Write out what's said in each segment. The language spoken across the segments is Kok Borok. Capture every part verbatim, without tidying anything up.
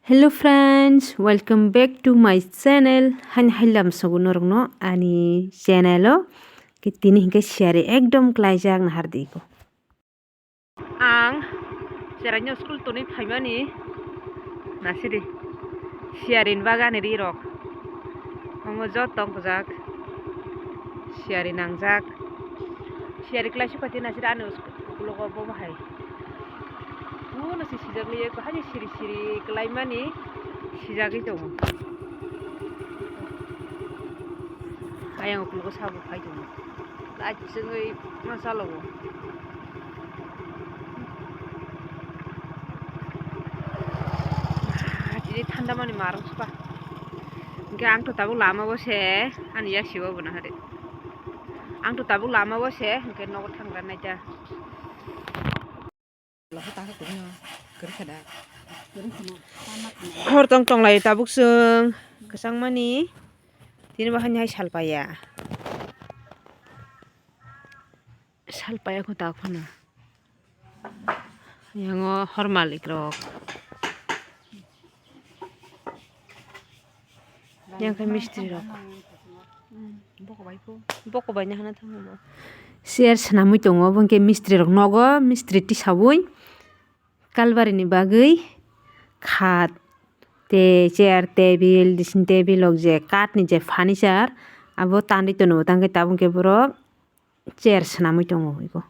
Hello friends, welcome back to my channel. Haini hailam sogo norokno ani channel o. Ke tini hinkhe siyari ekdom klaijak nahardi ko. Ang cheraino school toni phaimani nasidi siyarin bagani ri rok. Omo joto bwjak siyari nangjak. Siyari klaisuk phaitwi nasidi ani ukulok o bo bahai. Uno se sijak liya ko, haini siri siri kelaimani sijagwi tongo. Ayang ukologo sabo phai tongo. Lachigwi ma chalogo. Ah, tini thanda mani marok suka. Hingke ang to tabuk lama o se, ani yaksi o bo nahari. Ang to tabuk lama o se, hingke nogo thangra naita. Hor tong tong lai tabuk chwng kwchangmani tini bo haini hai sal paiya, sal paiya kho ta phano yango hor malik rok. Yang khe mistri rok. Boko bai nahana thango bo. Chair swnamwi tongo, obo hwnkhe mistri rok nogo, mistri tisaui kalbari ni bagwi khat tei chair, table, dressing table rok je kath ni je furniture abo tanwi tono, tangkhe tabuk hwnkhe borok chair swnamwi tongo eko.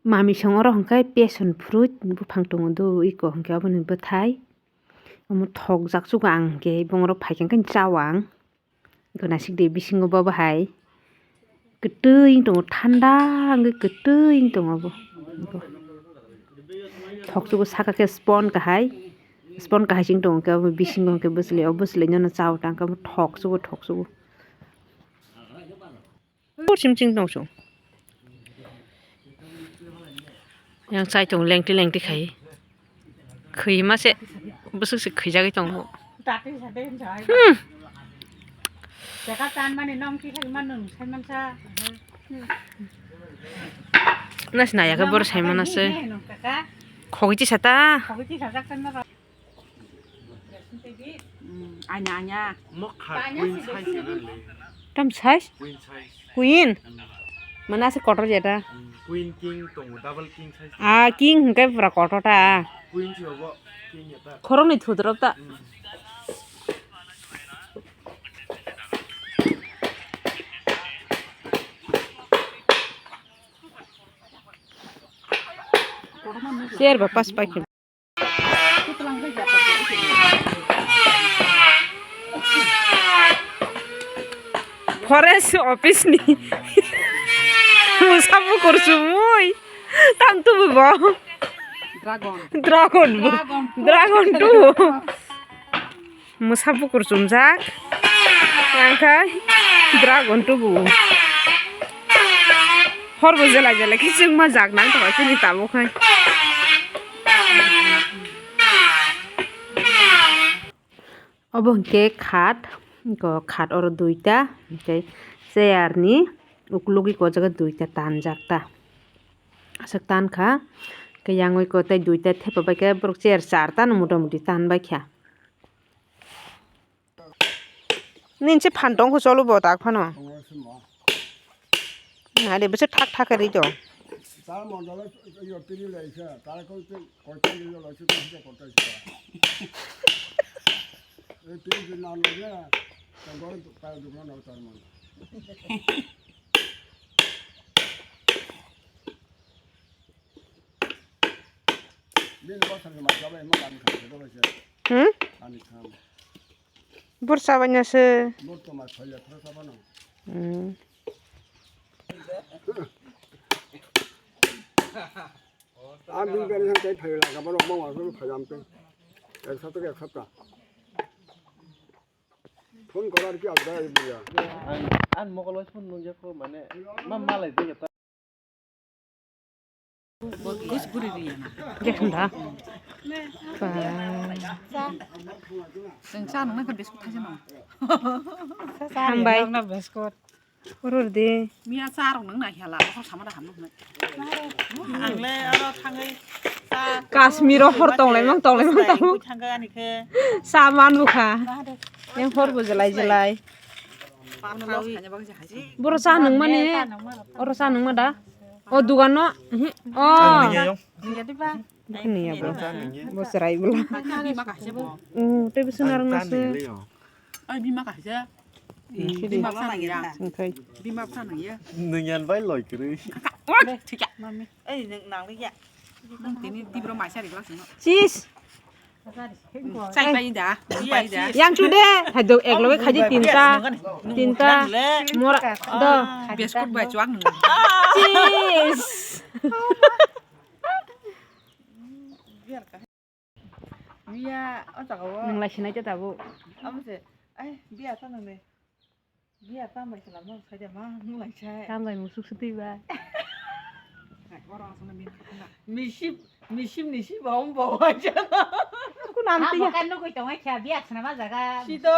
Mamisong oro hwnkhe passion fruit buphang tongo do eko hwnkhe aboni bwthai omo thokjak sugo ang hwnkhe bongrok phaikha hwnkhe chao ang. Eko naisik de bisingo bo bahai kwtwi wng tongo, thanda wngwi kwtwi wng tongo bo. Thok sugo saka khe spon kahai, spon kahai se wng tongo khe obo bisingo hwnkhe bwswlwi, o bwswlwi no chao tang khe obo thok sugo, thok sugo. Por chim chim tong su. Yang chai tong lengti lengti khai. Khwi ma se bwswk se khwijagwi tongo. Hmm. Nasi naya khe bor sai mana se. Khogwi tisa ta. Anya, anya. Tam size? Queen size. Queen? Mana se kotor jeta? Queen, king tongo, double king size. Ah, king hwnkhe pura kotor ta. Queen si obo, king ya ta. Khoroknwi thudrop ta. Chair ba pas pai khe. Forest office ni musa bukur sumui tang tubu bo. Dragon. Dragon bo. Dragon. Dragon tubu. Mwsa bukur chumjak. Ang khai dragon tubu. Horbo jelai jelai khe chwngma jak nang tongkha chini tabuk khai. Obo hwnkhe khat, khat oro duita, hwnkhe chair ni ukulugwi ko jaga duita tanjak ta. Aswk tan kha, khe yangwi ko tei duita thepa bai khe borok chair charta no mota moti tan bai kha. Nini se phan tong khe cholo bo tak phano. Nai de bwswk thak thak khe ri tong. Hmm? Bor sabaina se. Hmm. Ang bini bini hai tai phai la, gabaro bang wa phai am te. Ek sapta, ek sapta. Phone call ar ki abra ai buya. Ang, ang mokolo phone nung jako mane, ma malai de ta. Gus guri riya na. Dekhna da. Ba. Seng sa nang na ka biscuit thaisa na. Hambai. Nang na biscuit. Urur di. Miya sa rok nang na hiala, ko sama da hamno. Ang le aro thangai. Kashmir o hor tong lai mang, tong lai mang, tong. Thangai ani khe. Sa man bukha. Yang hor bo jelai jelai. Boro sa nung mani, oro sa nung ma da? O dugan no, mhm. O. Ang nung ya. Nung ya bo. Bo serai bo. Bima kahisa bo. O, tei bo sunar ang nase. Ai, bima kahisa. Bima kahisa nang ya. Oke. Bima kahisa nang ya. Nung yan bai loi kiri. Thik ya. Mami. Ai, nung nang ya. Nung tini tibro maisa ri glass no. Sis. Chai pai da, nung pai da. Yang chu de, hai do ek loge khaji tinta, tinta, mora, do. Biscuit bai chuak nung. Cheese. Miya, o jaga o. Nung lai sinai ta tabuk. Amo se, ai, biya ta nang ne. Biya tambai sala mo sai de ma nung lai sai. Tambai musuk sutui ba. Hai, oro asana min khatna. Misip, misip ni si ba om ba wa jana. Kun anti ya. Kan nugui tongai kya biya sana ma jaga. Sido.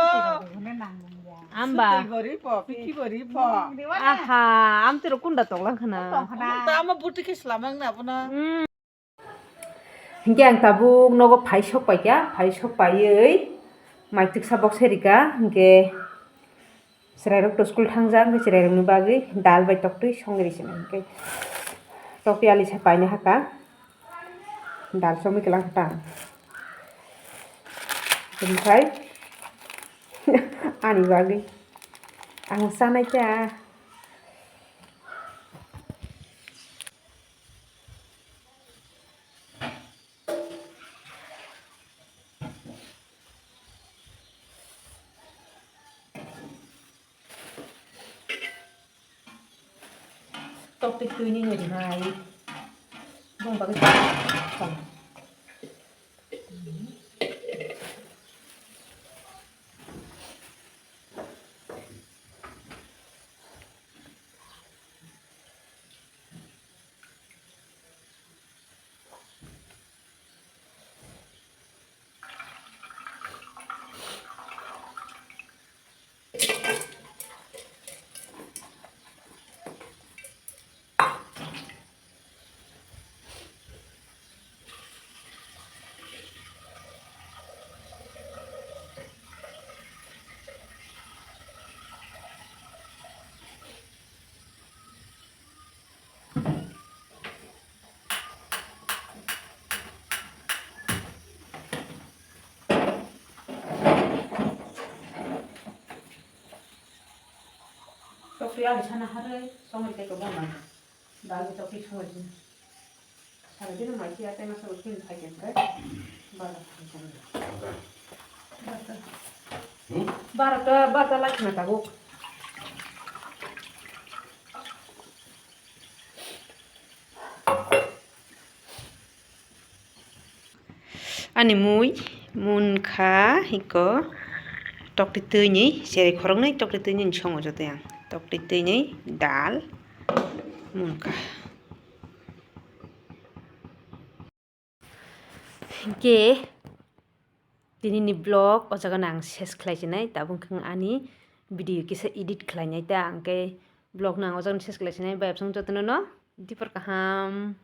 Hune nang nung ya. Amba. Sutui bori po, piki bori po. Aha, amtiro kunda toklang khana. Toklang khana. Tamo buti khe slamang na bono. Hmm. Hinkhe ang tabuk nogo phai sok paikha, phai sok paiwi mai twksa bok se rikha, hinkhe chwrairok to school thangjak, hinkhe chwrairokni bagwi dal bai toktwi songwi rwsina, hinkhe toktwi alisa paina hakha, dal chomwi kwlangkha ta ang. Hinkhe ani bagwi ang chanai ta. Tok tik twi ni ngai nai. Bong bagwi tong. Tokti ali sana harwi songwi tei kwbangma dal tokti songwi. Sara dino mai siya tei masa usin khai khe hwnkhe barota khai khe. Barota, barota lai khna tabuk. Ani mui munkha hiko tokti twini, cherai khoroknwi tokti twini songo joto yang. Tokti twini dal munkha. Hinkhe tinini vlog o jaga no ang ses khlai sinai, tabuk wngkha ani video kisa edit khlainai ta, hinkhe vlog no ang o jaga no ses khlai sinai, bai absong jotono no dipor kaham.